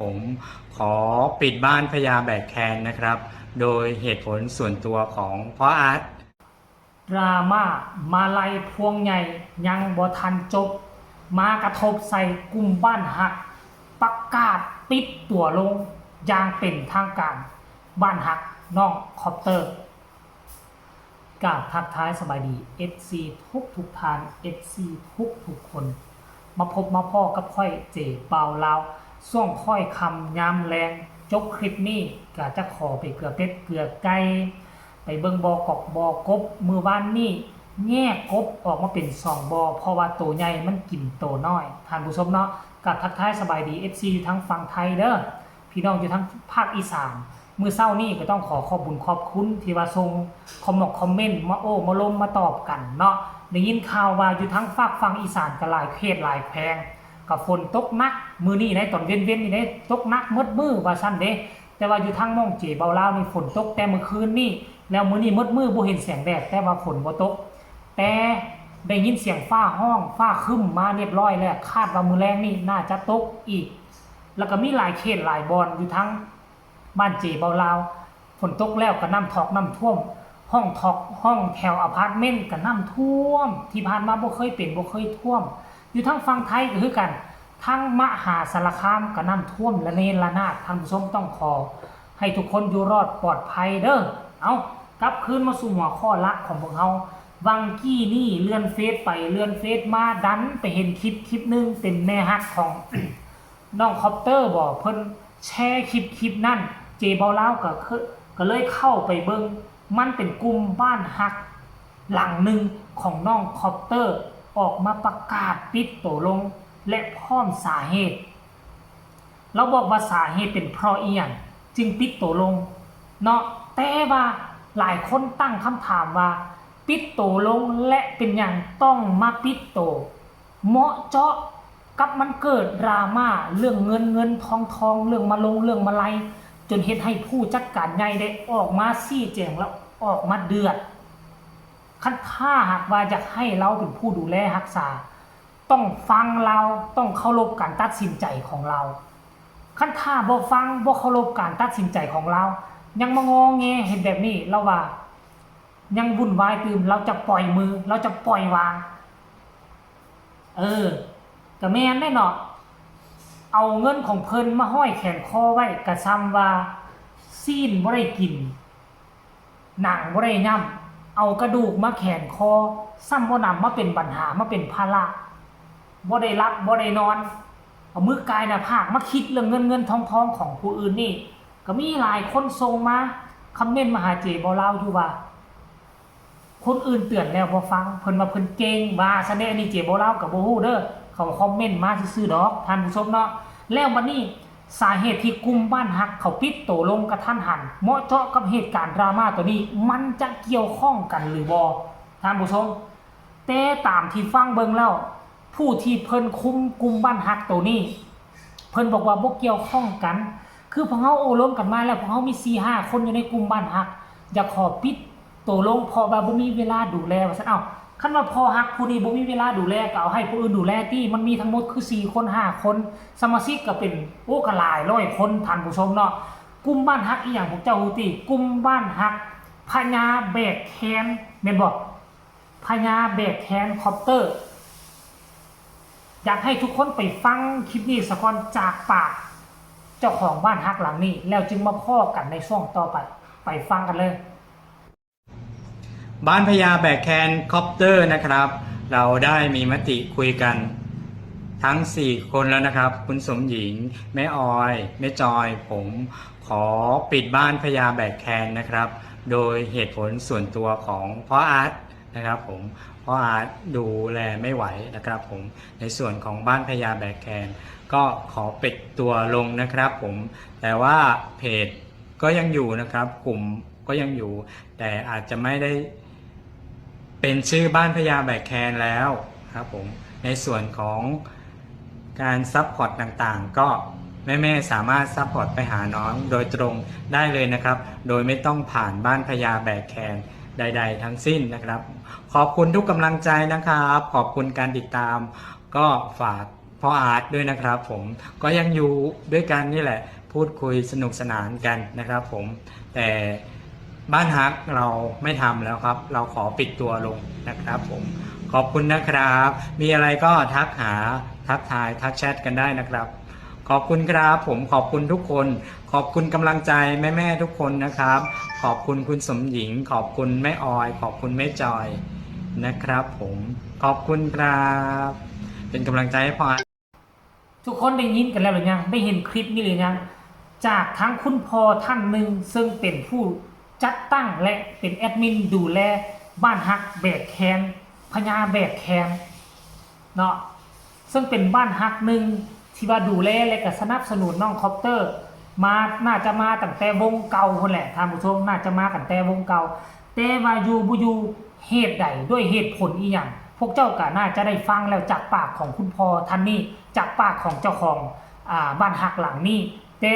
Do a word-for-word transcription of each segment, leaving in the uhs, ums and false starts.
ผมขอปิดบ้านพญาแบกแคนนะครับ โดยเหตุผลส่วนตัวของพ่ออาร์ต ดราม่ามาลัยพวงใหญ่ยังบ่ทันจบ มากระทบใส่กลุ่มบ้านฮัก ประกาศปิดตัวลงอย่างเป็นทางการ บ้านฮักน้องคอปเตอร์ กราบทักทายสบายดี เอฟซี ทุกทุกท่าน เอฟซี ทุกทุกคน มาพบมาพ้อกับข้อยเจบ่าวลาว ช่วงค่อยค่ำยามแลง จบคลิปนี้ก็จะขอไปเกือเป็ดเกือไก่ ไปเบิ่งบ่อกอกบ่อกบ มื้อวานนี้แยกกบออกมาเป็นสองบ่อ เพราะว่าโตใหญ่มันกินโตน้อย ท่านผู้ชมเนาะ กราบทักทายสบายดี เอฟซี อยู่ทางฝั่งไทยเด้อ พี่น้องอยู่ทางภาคอีสาน มื้อเช้านี้ก็ต้องขอขอบบุญขอบคุณที่ว่าส่งคอมมอกคอมเมนต์มาโอ้มาลมมาตอบกันเนาะ ได้ยินข่าวว่าอยู่ทางฝากฝั่งอีสานก็หลายเขตหลายแขวง ก็ฝนตกหนัก มื้อนี้ได้ตอนเว้นๆนี่ได้ตกหนักหมดมื้อว่าซั่นเด้ แต่ว่าอยู่ทางหม่องเจบ่าวลาวนี่ฝนตกแต่มื้อคืนนี้ แล้วมื้อนี้หมดมื้อบ่เห็นแสงแดด แต่ว่าฝนบ่ตก แต่ได้ยินเสียงฟ้าฮ้อง ฟ้าครึ้มมาเรียบร้อยแล้ว คาดว่ามื้อแลงนี่น่าจะตกอีก แล้วก็มีหลายเขตหลายบ่อนอยู่ทางบ้านเจบ่าวลาว ฝนตกแล้วก็น้ำทอกน้ำท่วม ห้องทอกห้องแถวอพาร์ตเมนต์ก็น้ำท่วม ที่ผ่านมาบ่เคยเป็นบ่เคยท่วม อยู่ทางฝั่งไทยก็คือกัน ทางมหาสารคามก็น้ำท่วมระเนระนาด ท่านผู้ชมต้องขอให้ทุกคนอยู่รอดปลอดภัยเด้อ เอากลับคืนมาสู่หัวข้อหลักของพวกเฮา วังกี้นี่เลื่อนเฟซไปเลื่อนเฟซมาดันไปเห็นคลิปคลิปหนึ่งเป็นแม่ฮักของ น้องคอปเตอร์บ่ เพิ่นแชร์คลิปคลิปนั่น เจบ่าวลาวก็คือก็เลยเข้าไปเบิ่ง มันเป็นกลุ่มบ้านฮักหลังหนึ่งของน้องคอปเตอร์ ออกมาประกาศปิดโตลง และพร้อมสาเหตุ เราบอกว่าสาเหตุเป็นเพราะอีหยังจึงปิดโตลงเนาะ แต่ว่าหลายคนตั้งคำถามว่า ปิดโตลงและเป็นหยังต้องมาปิดโต เหมาะเจาะกับมันเกิดดราม่าเรื่องเงินเงินทองทอง เรื่องมาลงเรื่องมาลัย จนเฮ็ดให้ผู้จัดการใหญ่ได้ออกมาชี้แจงและออกมาเดือด คันถ้าหากว่าอยากให้เราเป็นผู้ดูแลรักษา ต้องฟังเรา ต้องเคารพการตัดสินใจของเรา คันถ้าบ่ฟังบ่เคารพการตัดสินใจของเรา ยังมางอแงเฮ็ดแบบนี้ เราว่ายังวุ่นวายตื่ม เราจะปล่อยมือ เราจะปล่อยวาง เออ ก็แม่นแน่เนาะ เอาเงินของเพิ่นมาห้อยแขนคอไว้ ก็ซ่ำว่าซี้นบ่ได้กิน หนังบ่ได้ย่ำ เอากระดูกมาแขนคอ ซ่ำบ่นำมาเป็นปัญหา มาเป็นภาระ บ่ได้หลับบ่ได้นอน เอามือกายหน้าผากมาคิดเรื่องเงินเงินทองทองของผู้อื่นนี่ ก็มีหลายคนส่งมาคอมเมนต์มาหาเจบ่าวลาวอยู่ว่า คนอื่นเตือนแล้วบ่ฟัง เพิ่นว่าเพิ่นเก่ง ว่าซั่นเด้ อันนี้เจบ่าวลาวก็บ่ฮู้เด้อ เขาคอมเมนต์มาซื่อๆดอก ท่านผู้ชมเนาะ แล้วบัดนี้สาเหตุที่กลุ่มบ้านฮักเขาปิดโตลงกะทันหัน เหมาะเจาะกับเหตุการณ์ดราม่าตัวนี้ มันจะเกี่ยวข้องกันหรือบ่ ท่านผู้ชม แต่ตามที่ฟังเบิ่งแล้ว ผู้ที่เพิ่นคุมกลุ่มบ้านฮักตัวนี้ เพิ่นบอกว่าบ่เกี่ยวข้องกัน คือพวกเฮาโอ้ลมกันมาแล้ว พวกเฮามีสี่ห้าคนอยู่ในกลุ่มบ้านฮัก อยากขอปิดโตลง เพราะว่าบ่มีเวลาดูแล ว่าซั่น เอ้า คันว่าพ่อฮักผู้นี้บ่มีเวลาดูแล ก็เอาให้ผู้อื่นดูแลติ มันมีทั้งหมดคือสี่คนห้าคน สมาชิกก็เป็น โอ้ ก็หลายร้อยคน ท่านผู้ชมเนาะ กลุ่มบ้านฮักอีหยังพวกเจ้าฮู้ติ กลุ่มบ้านฮักพญาแบกแคน แม่นบ่ พญาแบกแคนคอปเตอร์ อยากให้ทุกคนไปฟังคลิปนี้ซะก่อนจากปากเจ้าของบ้านฮักหลังนี้ แล้วจึงมาพ้อกันในช่วงต่อไป ไปฟังกันเลย บ้านพญาแบกแคนคอปเตอร์นะครับ เราได้มีมติคุยกันทั้งสี่คนแล้วนะครับ คุณสมหญิง แม่ออย แม่จอย ผมขอปิดบ้านพญาแบกแคนนะครับ โดยเหตุผลส่วนตัวของพ่ออาร์ตนะครับผม พ่ออาร์ตดูแลไม่ไหวนะครับผม ในส่วนของบ้านพญาแบกแคนก็ขอปิดตัวลงนะครับผม แต่ว่าเพจก็ยังอยู่นะครับ กลุ่มก็ยังอยู่ แต่อาจจะไม่ได้เป็นชื่อบ้านพญาแบกแคนแล้วครับผม ในส่วนของการซัพพอร์ตต่างๆ ก็แม่ๆสามารถซัพพอร์ตไปหาน้องโดยตรงได้เลยนะครับ โดยไม่ต้องผ่านบ้านพญาแบกแคนใดๆทั้งสิ้นนะครับ ขอบคุณทุกกำลังใจนะครับ ขอบคุณการติดตาม ก็ฝาก พ่ออาร์ตด้วยนะครับผม ก็ยังอยู่ด้วยกันนี่แหละ พูดคุยสนุกสนานกันนะครับผม แต่บ้านฮักเราไม่ทำแล้วครับ เราขอปิดตัวลงนะครับผม ขอบคุณนะครับ มีอะไรก็ทักหา ทักทาย ทักแชทกันได้นะครับ ขอบคุณครับผม ขอบคุณทุกคน ขอบคุณกำลังใจแม่ๆทุกคนนะครับ ขอบคุณคุณสมหญิง ขอบคุณแม่ออย ขอบคุณแม่จอยนะครับผม ขอบคุณครับ เป็นกำลังใจให้พ่ออาร์ต ทุกคนได้ยินกันแล้วหรือยัง ได้เห็นคลิปนี้หรือยัง จากทั้งคุณพ่อท่านหนึ่งซึ่งเป็นผู้จัดตั้งและเป็นแอดมินดูแลบ้านฮักแบกแคน พญาแบกแคนเนาะ ซึ่งเป็นบ้านฮักหนึ่งที่ว่าดูแลและก็สนับสนุนน้องคอปเตอร์ มาน่าจะมาตั้งแต่วงเก่าคนแหละท่านผู้ชม น่าจะมาตั้งแต่วงเก่า แต่ว่าอยู่บ่อยู่เหตุใดด้วยเหตุผลอีหยัง พวกเจ้าก็น่าจะได้ฟังแล้วจากปากของคุณพ่อท่านนี้ จากปากของเจ้าของอ่าบ้านฮักหลังนี้ แต่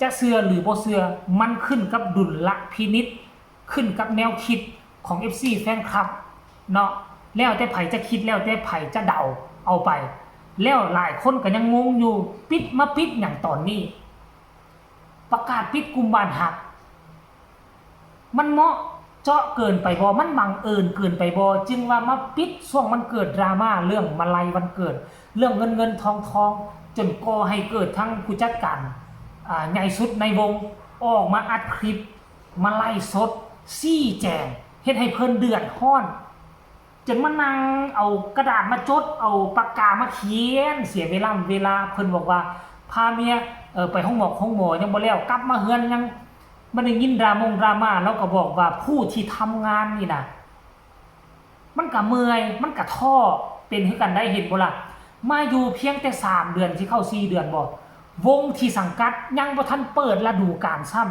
จะเชื่อหรือบ่เชื่อ มันขึ้นกับดุลพินิจ ขึ้นกับแนวคิดของ เอฟซี แฟนคลับเนาะ แล้วแต่ไผจะคิด แล้วแต่ไผจะเดาเอาไป แล้วหลายคนก็ยังงงอยู่ ปิดมาปิดหยังตอนนี้ ประกาศปิดกลุ่มบ้านฮัก มันเหมาะเจาะเกินไปบ่ มันบังเอิญเกินไปบ่ จึงว่ามาปิดช่วงมันเกิดดราม่าเรื่องมาลัยวันเกิด เรื่องเงินเงินทองทอง จนก่อให้เกิดทั้งผู้จัดการอ่าใหญ่สุดในวงออกมาอัดคลิป มาไลฟ์สด ชี้แจง เฮ็ดให้เพิ่นเดือดร้อน จนมานั่งเอากระดาษมาจด เอาปากกามาเขียน เสียเวลาเวลา เพิ่นบอกว่าพาเมียเอ่อไปห้องหมอห้องหมอยังบ่แล้ว กลับมาเฮือนยังบ่ได้ยินดรามงดราม่า แล้วก็บอกว่าผู้ที่ทำงานนี่นะ มันก็เมื่อย มันก็ท้อ เป็นคือกันได้ เห็นบ่ล่ะ มาอยู่เพียงแต่สามเดือน สิเข้าสี่เดือนบ่ วงที่สังกัดยังบ่ทันเปิดฤดูกาลซ้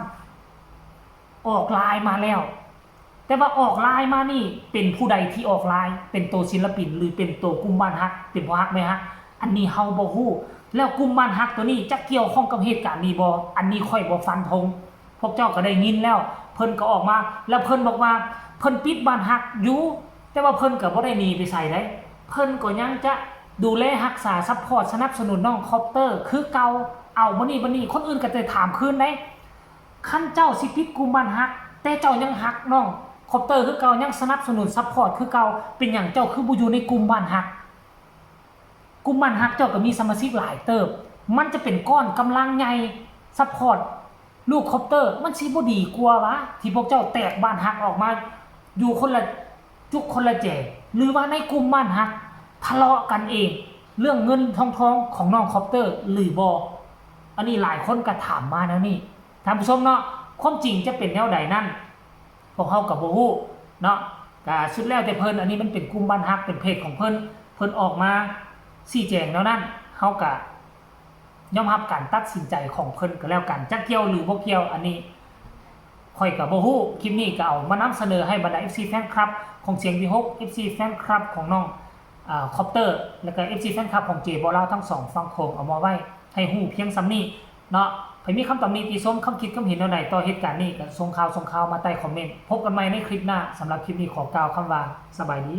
ำ ออกไลน์มาแล้ว แต่ว่าออกไลน์มานี่เป็นผู้ใดที่ออกไลน์ เป็นตัวศิลปิน หรือเป็นตัวกลุ่มบ้านฮัก เป็นพ่อฮักแม่ฮัก อันนี้เฮาบ่ฮู้ แล้วกลุ่มบ้านฮักตัวนี้จะเกี่ยวข้องกับเหตุการณ์นี้บ่ อันนี้ข้อยบ่ฟันธง พวกเจ้าก็ได้ยินแล้ว เพิ่นก็ออกมา แล้วเพิ่นบอกว่าเพิ่นปิดบ้านฮักอยู่ แต่ว่าเพิ่นก็บ่ได้หนีไปไสใด เพิ่นก็ยังจะดูแลรักษาซัพพอร์ตสนับสนุนน้องคอปเตอร์คือเก่า เอาบ่นี่บ่นี่ คนอื่นก็จะถามคืนได้ คันเจ้าสิปิดกลุ่มบ้านฮัก แต่เจ้ายังฮักน้องคอปเตอร์คือเก่า ยังสนับสนุนซัพพอร์ตคือเก่า เป็นหยังเจ้าคือบ่อยู่ในกลุ่มบ้านฮัก กลุ่มบ้านฮักเจ้าก็มีสมาชิกหลายเติบ มันจะเป็นก้อนกำลังใหญ่ซัพพอร์ตลูกคอปเตอร์ มันสิบ่ดีกว่าวะ ที่พวกเจ้าแตกบ้านฮักออกมา อยู่คนละจุกคนละแจ หรือว่าในกลุ่มบ้านฮักทะเลาะกันเอง เรื่องเงินทองทองของน้องคอปเตอร์หรือบ่ อันนี้หลายคนก็ถามมาแนวนี้ ท่านผู้ชมเนาะ ความจริงจะเป็นแนวใดนั่น พวกเฮาก็บ่ฮู้เนาะ ก็สุดแล้วแต่เพิ่น อันนี้มันเป็นกลุ่มบ้านฮัก เป็นเพจของเพิ่น เพิ่นออกมาชี้แจงแนวนั้น เฮาก็ยอมรับการตัดสินใจของเพิ่นก็แล้วกัน จักเกี่ยวหรือบ่เกี่ยว อันนี้ข้อยก็บ่ฮู้ คลิปนี้ก็เอามานำเสนอให้บรรดา เอฟซี แฟนคลับของเสียงวีหก เอฟซี แฟนคลับของน้องอ่าคอปเตอร์ แล้วก็ เอฟซี แฟนคลับของเจบ่าวลาวทั้งสองฝั่งโขงเอามาไว้ให้ฮู้เพียงส่ำนี้เนาะ ใผมีคำตำหนิติชม คำคิดคำเห็นแนวใดต่อเหตุการณ์นี้ก็ส่งข่าวส่งข่าวมาใต้คอมเมนต์ พบกันใหม่ในคลิปหน้า สำหรับคลิปนี้ขอกล่าวคำว่าสบายดี